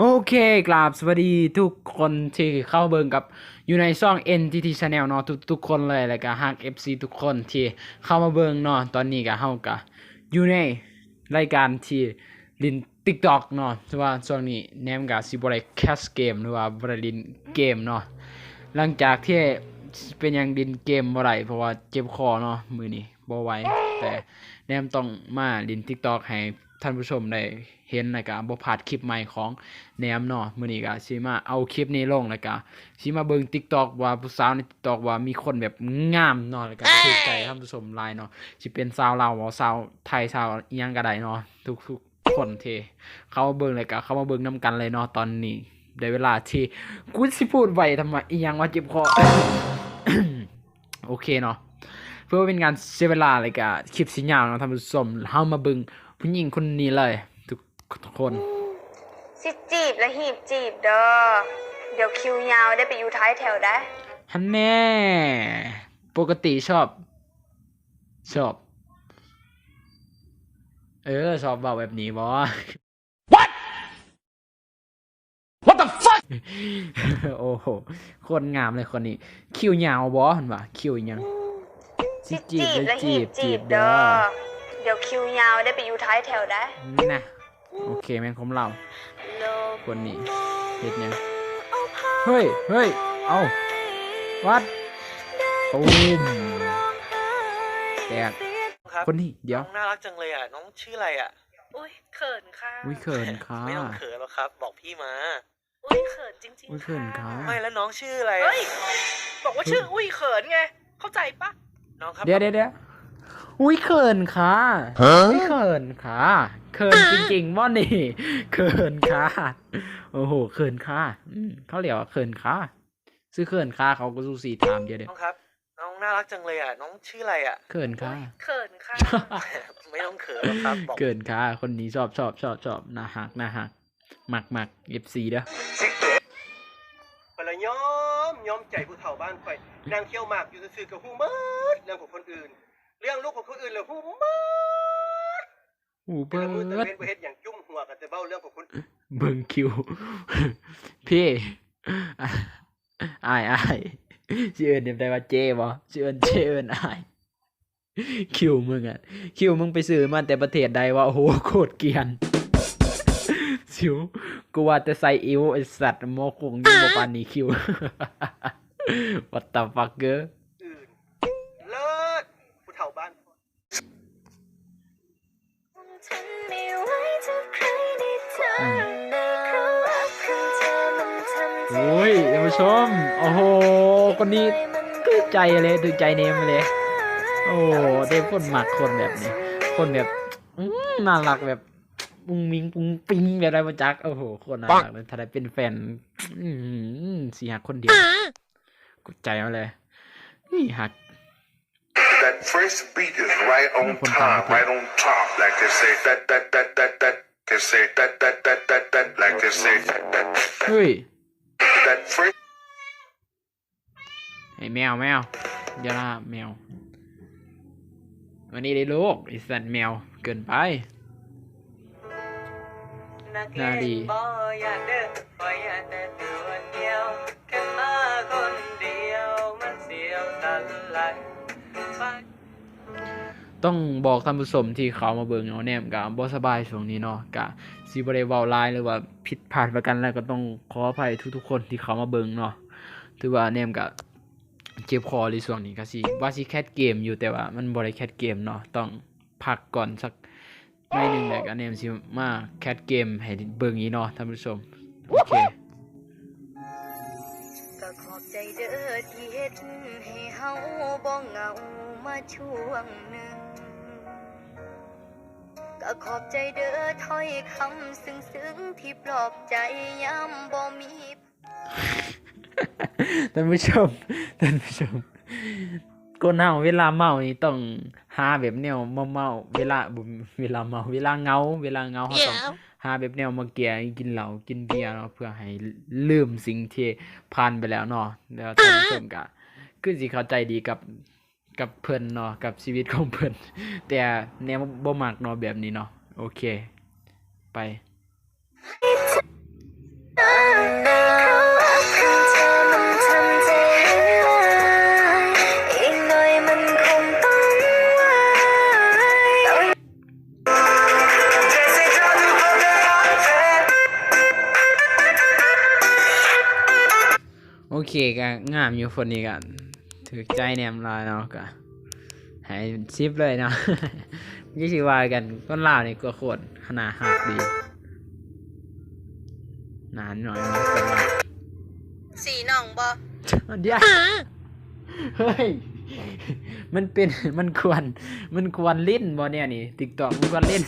ໂອເຄ ກາບສະຫວັດດີທຸກຄົນທີ່ເຂົ້າເບິ່ງກັບ ຢູ່ໃນຊ່ອງ ເອັນ ທີ ທີ Channel ເນາະ ທຸກໆຄົນເລີຍ ແລະກະຮັກ ເອັຟ ຊີ ທຸກຄົນທີ່ເຂົ້າມາເບິ່ງເນາະ. ຕອນນີ້ກະເຮົາກະຢູ່ໃນລາຍການທີ່ຫຼິ້ນ TikTok ເນາະ ແຕ່ວ່າຊ່ວງນີ້ແນມກະຊິບໍ່ໄດ້ແຄສເກມ ຫຼືວ່າບໍ່ໄດ້ຫຼິ້ນເກມເນາະ ຫຼັງຈາກທີ່ເປັນຫຍັງຫຼິ້ນເກມບໍ່ໄດ້ ເພາະວ່າເຈັບຄໍເນາະ ມື້ນີ້ບໍ່ໄຫວ ແຕ່ແນມຕ້ອງມາຫຼິ້ນ TikTok ໃຫ້ທ່ານຜູ້ຊົມໄດ້ ເຫັນ ແລ້ວກະບໍ່ພາດຄລິບໃໝ່ຂອງແນມເນາະ. ມື້ນີ້ກະຊິມາເອົາຄລິບນີ້ລົງ ແລ້ວກະຊິມາເບິ່ງ TikTok ວ່າຜູ້ສາວໃນ TikTok ວ່າມີຄົນແບບງາມເນາະ ແລ້ວກະຖືກໃຈທ່ານຜູ້ຊົມຫຼາຍເນາະ ຊິເປັນສາວລາວບໍ ສາວໄທ ສາວອີ່ຫຍັງກະໄດ້ເນາະ ທຸກໆຄົນທີ່ເຂົ້າມາເບິ່ງ ແລ້ວກະເຂົ້າມາເບິ່ງນຳກັນເລີຍເນາະ. ຕອນນີ້ໄດ້ເວລາທີ່ ກູຊິພູດໄວທຳໄມ ອີ່ຫຍັງວະ ເຈັບຄໍ. ໂອເຄເນາະ ເພື່ອບໍ່ເປັນການເສຍເວລາ ແລ້ວກະຄລິບຊິຍາວເນາະທ່ານຜູ້ຊົມ ເຮົາມາເບິ່ງຜູ້ຍິງຄົນນີ້ເລີຍ ທຸກຄົນ. ຊິຈີບລະຮີບຈີບເດີ ດຽວຄິວຍາວໄດ້ໄປຢູ່ທ້າຍແຖວໄດ໋. ຫັ້ນແນ່ ປົກກະຕິຊອບ ຊອບ ເອີ ຊອບເວົ້າແບບນີ້ບໍ? What? What the fuck? ໂອ້ໂຫ ໂຄດງາມເລີຍຄົນນີ້ ຄິວຍາວບໍ ເພິ່ນວ່າ ຄິວອີ່ຫຍັງ? ຊິຈີບລະຮີບຈີບເດີ ດຽວຄິວຍາວໄດ້ໄປຢູ່ທ້າຍແຖວໄດ໋ ນະ. ໂອເຄ ແມ່ນຄວາມລາວ ຄົນນີ້ເຮັດຫຍັງ? ເຮີ້ຍ ເຮີ້ຍ ເອົ້າ ວັດ ຕູມ ແຕກ ຄົນນີ້ ດຽວ ນ້ອງໜ້າລັກຈັງເລີຍອະ ນ້ອງຊື່ອະໄລອະ? ອຸ້ຍ ເຂີນຄ່ະ ອຸ້ຍ ເຂີນຄ່ະ ໄມ່ຕ້ອງເຂີນຫຼອກຄັບ ບອກພີ່ມາ. ອຸ້ຍ ເຂີນຈິງໆ ອຸ້ຍ ເຂີນຄ່ະ ຄ່ະ ໄມ່ ແລ້ວນ້ອງຊື່ອະໄລ? ເຮີ້ຍ ບອກວ່າຊື່ອຸ້ຍເຂີນໄງ ເຂົ້າໃຈປະ? ນ້ອງຄັບ ດຽວໆໆ ອຸ້ຍ ເຂີນຄ່ະ ຮະ? ອຸ້ຍ ເຂີນຄ່ະ ເຂີນຈິງໆບໍ່ນີ້? ເຂີນຄ່ະ ໂອ້ໂຫ ເຂີນຄ່ະ ອືມ ເຂົາຮຽກວ່າເຂີນຄ່ະ ຊື່ເຂີນຄ່ະ ເຂົາກໍສູ້ຊິຖາມຢູ່ເດ້. ນ້ອງຄັບ ນ້ອງໜ້າລັກຈັງເລີຍອະ ນ້ອງຊື່ອະໄລອະ? ເຂີນຄ່ະ ອຸ້ຍ ເຂີນຄ່ະ ໄມ່ຕ້ອງເຂີນຫຼອກຄັບ ບອກ ເຂີນຄ່ະ ຄົນນີ້ຊອບໆໆໆ ໜ້າຮັກ ໜ້າຮັກ ມັກໆ ເອັຟຊີເດີ. ຂ້ອຍລະຍອມ ຍອມໃຈຜູ້ເຖົ້າບ້ານຂ້ອຍ ນັ່ງຄ້ຽວໝາກຢູ່ຊື່ໆ ກໍຮູ້ໝົດເລື່ອງຂອງຄົນອື່ນ ເລື່ອງລູກຂອງຄົນອື່ນລະຮູ້ໝົດ ຮູ້ເບີດ ແຕ່ລະມື້ຕາເວັນບໍ່ເຮັດຫຍັງ ຈຸ້ມຫົວກັນແຕ່ເວົ້າເລື່ອງຂອງຄົນອື່ນ. ເບິ່ງຄິວ ເພ ອ້າຍ ອ້າຍ ຊິເອີ້ນແນວໃດວ່າ ເຈບໍ? ຊິເອີ້ນເຈ ເອີ້ນອ້າຍ. ຄິວມຶງອະ ຄິວມຶງໄປຊື້ມາແຕ່ປະເທດໃດວະ? ໂອ້ໂຫ ໂຄດກຽນ ຊິວ ກູວ່າແຕ່ໃສ່ອິ້ວ ໄອ້ສັດ ໝໍຄົງຍັງບໍ່ປານນີ້ ຄິວ What the fuck ເກີ ອື່ນ ເລີດ ຜູ້ເຖົ້າບ້ານ. ອືມ ໂອ້ຍ ທ່ານຜູ້ຊົມ ໂອ້ໂຫ ຄົນນີ້ຖືກໃຈເລີຍ ຖືກໃຈເນມເລີຍ. ໂອ້ ເດ ຄົນມັກຄົນແບບນີ້ ຄົນແບບ ອືມ ໜ້າລັກ ແບບ ປຸ້ງມິ້ງປຸ້ງປິ້ງ ແບບໃດບໍ່ຈັກ. ໂອ້ໂຫ ໂຄດໜ້າລັກເລີຍ ຖ້າໄດ້ເປັນແຟນ ອືມ ຊິຮັກຄົນດຽວ ກົດໃຈເອົາເລີຍ ນີ້ຮັກ. That first beat is right on time, right on top. Like they say, that, that, that, that, that. They say, that, that, that, that, that. Like they say, that, that, that, that. ເຮີ້ຍ That first ໄອ້ແມວ ແມວ ຢ່າລາບແມວ ມານີ້ເດ້ລູກ ໄອ້ສັດແມວ ເກີນໄປ. ນາລີ ຕ້ອງບອກທ່ານຜູ້ຊົມທີ່ເຂົ້າມາເບິ່ງເນາະ ແນມກະບໍ່ສະບາຍຊ່ວງນີ້ເນາະ ກະຊິບໍ່ໄດ້ເວົ້າຫຼາຍ ຫຼືວ່າຜິດພາດປະການໃດ ກະຕ້ອງຂໍອະໄພທຸກໆຄົນທີ່ເຂົ້າມາເບິ່ງເນາະ. ຖືວ່າແນມກະເຈັບຄໍເລີຍຊ່ວງນີ້ ກະຊິວ່າຊິແຄດເກມຢູ່ ແຕ່ວ່າມັນບໍ່ໄດ້ແຄດເກມເນາະ ຕ້ອງພັກກ່ອນສັກໜ້ອຍໜຶ່ງ ແລ້ວກະແນມຊິມາແຄດເກມໃຫ້ເບິ່ງອີກເນາະທ່ານຜູ້ຊົມ. ໂອເຄ ກະຂອບໃຈເດີທີ່ເຮັດໃຫ້ເຮົາບໍ່ເຫງົາມາຊ່ວງໜຶ່ງ ກະຂອບໃຈເດີຖ້ອຍຄຳຊຶ້ງໆທີ່ປອບໃຈຍາມບໍ່ມີ. ທ່ານຜູ້ຊົມ ທ່ານຜູ້ຊົມ ຄົນເຮົາເວລາເມົານີ້ຕ້ອງຫາແບບແນວເມົາໆ ເວລາ ບໍ່ ເວລາເມົາ ເວລາເຫງົາ ເວລາເຫງົາເຮົາຕ້ອງຫາແບບແນວມາແກ້ ກິນເຫຼົ້າກິນເບຍເນາະ ເພື່ອໃຫ້ລືມສິ່ງທີ່ຜ່ານໄປແລ້ວເນາະ. ແລ້ວທ່ານຜູ້ຊົມກະຄືຊິເຂົ້າໃຈດີກັບ ກັບເພິ່ນເນາະ ກັບຊີວິດຂອງເພິ່ນ ແຕ່ແນວບໍ່ມັກເນາະແບບນີ້ເນາະ. ໂອເຄ ໄປ. ໂອເຄ ກະງາມຢູ່ ຄົນນີ້ກະຖືກໃຈແນມຫຼາຍເນາະ ກະໃຫ້ສິບເລີຍເນາະ. ຢ່າຊິວ່າກັນ ຄົນລາວນີ້ກວ່າໂຄດ ໜ້າຮັກດີ ໜ້ານ້ອຍເນາະ ແຕ່ວ່າ ສີໜອງບໍ່? ດຽວ ເຮີ້ຍ ມັນເປັນ ມັນຄວນ ມັນຄວນຫຼິ້ນບໍ່ແນວນີ້? ຕິກຕອກມັນຄວນຫຼິ້ນ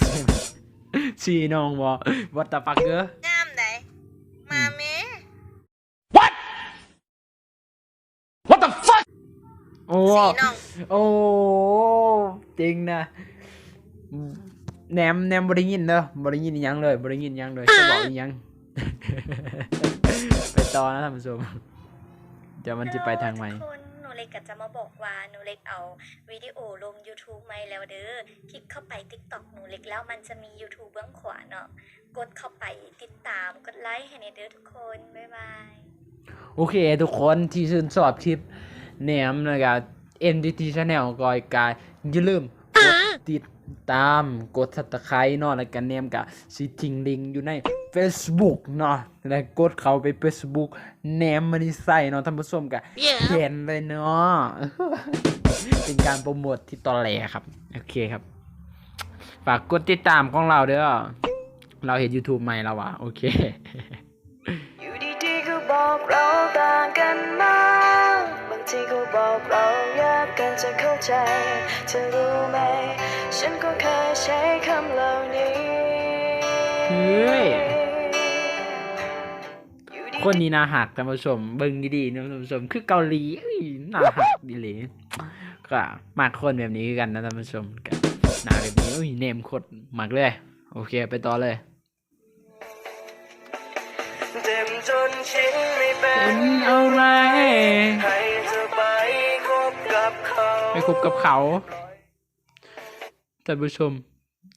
ສີໜອງບໍ່? What the fuck ເອີ ງາມໃດ໋ ມາແມ້. What? What the fuck? ໂອ້ ສີໜອງ ໂອ້ ເກັ່ງນະ. ແນມ ແນມບໍ່ໄດ້ຍິນເດີ ບໍ່ໄດ້ຍິນອີ່ຫຍັງເລີຍ ບໍ່ໄດ້ຍິນຫຍັງເລີຍ ຈະເວົ້າອີ່ຫຍັງ. ໄປຕໍ່ນະທ່ານຜູ້ຊົມ ດຽວມັນຊິໄປທາງໃໝ່. ທຸກຄົນ ໜູເລັກກະຈະມາບອກວ່າ ໜູເລັກເອົາວິດີໂອລົງ YouTube ໃໝ່ແລ້ວເດີ. ຄລິກເຂົ້າໄປ TikTok ໜູເລັກແລ້ວ ມັນຈະມີ YouTube ເບື້ອງຂວາເນາະ. ກົດເຂົ້າໄປຕິດຕາມ ກົດໄລໃຫ້ແດ່ເດີທຸກຄົນ. ບາຍບາຍ. ໂອເຄ ທຸກຄົນທີ່ຊື່ນຊອບຄລິບແນມ ແລ້ວກະ NTT Channel ກໍ ກະຢ່າລືມກົດຕິດຕາມ ກົດ Subscribe ເນາະ ແລ້ວກະແນມກະຊິຖິ້ມລິ້ງຢູ່ໃນ Facebook ເນາະ ແລ້ວກົດເຂົ້າໄປ Facebook ແນມມະນີໄຊເນາະທ່ານຜູ້ຊົມ ກະແຂນເລີຍເນາະ. ເປັນການໂປຣໂມດທີ່ຕອແຫຼຄັບ. ໂອເຄຄັບ ຝາກກົດຕິດຕາມຂອງລາວເດີ ລາວເຮັດ YouTube ໃໝ່ລາວວ່າ. ໂອເຄ ຢູ່ດີໆກໍບອກເຮົາຕ່າງກັນມາ ບາງທີກໍບອກເຮົາຍາກເກີນຈະເຂົ້າໃຈ ເທາຮູ້ໄໝ ສັນກໍເຄີຍໃຊ້ຄຳເຫຼົ່ານີ້. ເຮີ້ຍ ຄົນນີ້ໜ້າຮັກທ່ານຜູ້ຊົມ ເບິ່ງດີໆເນາະທ່ານຜູ້ຊົມ ຄືເກົາຫຼີ ເອີຍ ໜ້າຮັກອີ່ຫຼີ. ກະມັກຄົນແບບນີ້ຄືກັນນະທ່ານຜູ້ຊົມ ກະໜ້າແບບນີ້ ໂອ້ຍ ແນມໂຄດມັກເລີຍ. ໂອເຄ ໄປຕໍ່ເລີຍ. ເຕັມຈົນຊິນໃນແຟນເອົາໄວ້ ໃຫ້ເທາໄປຄົບກັບເຂົາ ໄປຄົບກັບເຂົາ. ທ່ານຜູ້ຊົມ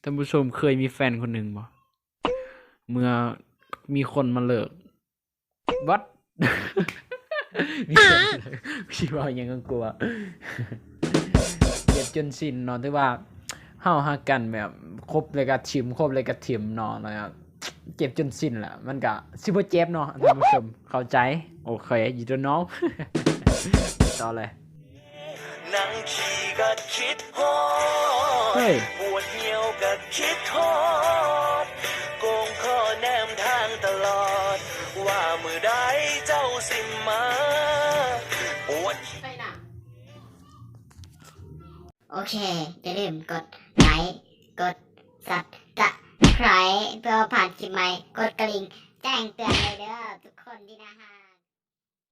ທ່ານຜູ້ຊົມເຄີຍມີແຟນຄົນໜຶ່ງບໍ່? ເມື່ອມີຄົນມາເລີກ What? ມີຄົນມາເລີກ ຊິເວົ້າຫຍັງກັນ ກົວ ເຈັບຈົນຊິນເນາະ ຖືວ່າເຮົາຮັກກັນແບບຄົບແລ້ວກະຖິ້ມ ຄົບແລ້ວກະຖິ້ມເນາະ ແລ້ວກະເຈັບຈົນຊິນແຫຼະ ມັນກະຊິບໍ່ເຈັບເນາະທ່ານຜູ້ຊົມ ເຂົ້າໃຈ. ໂອເຄ ຢູ່ຕົວນ້ອງ ຕໍ່ເລີຍ. ນັ່ງຂີ້ກໍຄິດຮອດ ເຮີ້ຍ ປວດຫ່ຽວກໍຄິດຮອດ ກົງຄໍແນມທາງຕະຫຼອດ ວ່າມື້ໃດເຈົ້າຊິມາ ປວດ. ໂອເຄ ຢ່າລືມກົດໄລ ກົດ Subscribe ເພື່ອບໍ່ພາດຄລິບໃໝ່ ກົດກະລິ່ງແຈ້ງເຕືອນໄວ້ເດີທຸກຄົນທີ່ໜ້າຮັກ.